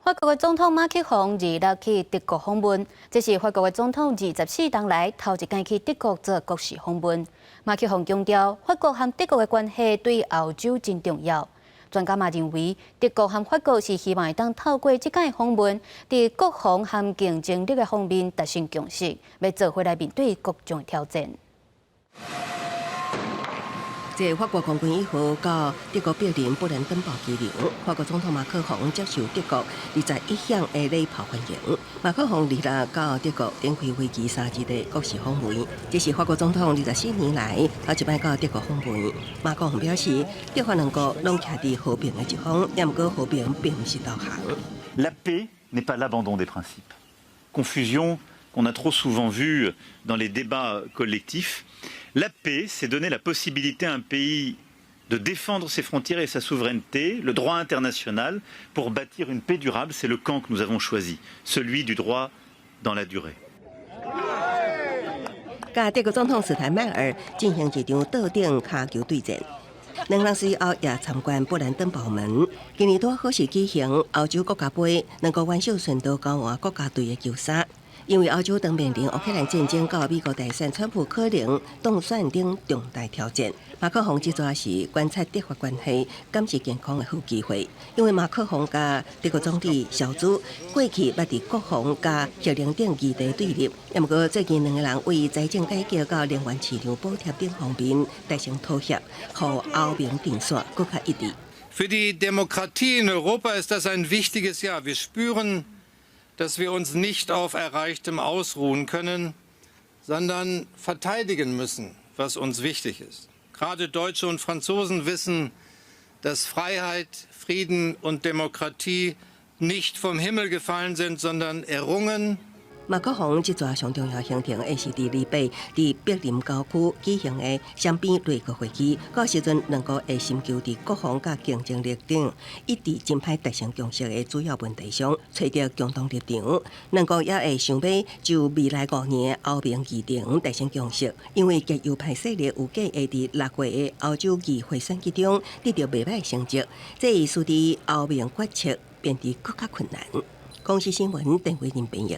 法國的總統馬克宏二六去德國訪問，這是法國的總統24冬來頭一擺去德國做國事訪問。馬克宏強調，法國和德國的關係對歐洲真重要。專家嘛認為，德國和法國是希望會當透過這擺訪問，佇國防和競爭力的方面達成共識，欲做伙來面對各種挑戰。這法國空軍一號到德國柏林布蘭登堡機場，法國總統馬克宏接受德國21響的禮炮歡迎。馬克宏二六到德國展開為期3日的國事訪問，這是法國總統24年來頭一擺到德國訪問。馬克宏表示，德法兩國攏徛佇和平的一方，毋過和平並毋是投降。 La paix n'est pas l'abandon des principes. Confusion qu'on a trop souvent vue dans les débats collectifs. La paix, c'est donner la possibilité à un pays de défendre ses frontières et sa souveraineté, le droit international, pour bâtir une paix durable. C'est le camp que nous avons choisi, celui du droit dans la durée. 佮德國總統施泰邁爾進行一場桌頂跤球對戰。兩人隨後也參觀布蘭登堡門。今年拄好是舉行歐洲國家盃，兩國元首順道交換國家隊的球衫。因為歐洲當面臨烏克蘭戰爭佮美國大選，川普可能當選等重大挑戰。馬克宏這逝是觀察德法關係，敢是健康的好機會。因為馬克宏佮德國總理蕭茲過去捌佇國防佮核能等議題對立，毋過最近兩个人為財政改革佮能源市場補貼等方面達成妥協，予歐盟陣線閣較一致。 Für die Demokratie in Europa ist das ein wichtiges Jahr. Wir spüren, dass wir uns nicht auf Erreichtem ausruhen können, sondern verteidigen müssen, was uns wichtig ist. Gerade Deutsche und Franzosen wissen, dass Freiheit, Frieden und Demokratie nicht vom Himmel gefallen sind, sondern errungen. 馬克宏這逝上重要行程，會是佇禮拜佇柏林郊區舉行的雙邊內閣會議。到時陣兩國會尋求佇國防佮競爭力等一直真歹達成共識的主要問題上，揣著共同立場。兩國也會想欲就未來5年的歐盟議程達成共識，因為極右派勢力有計會佇6月的歐洲議會選舉中得著袂䆀成績，這會使得歐盟決策變得閣較困難。公視新聞鄧偉仁編譯。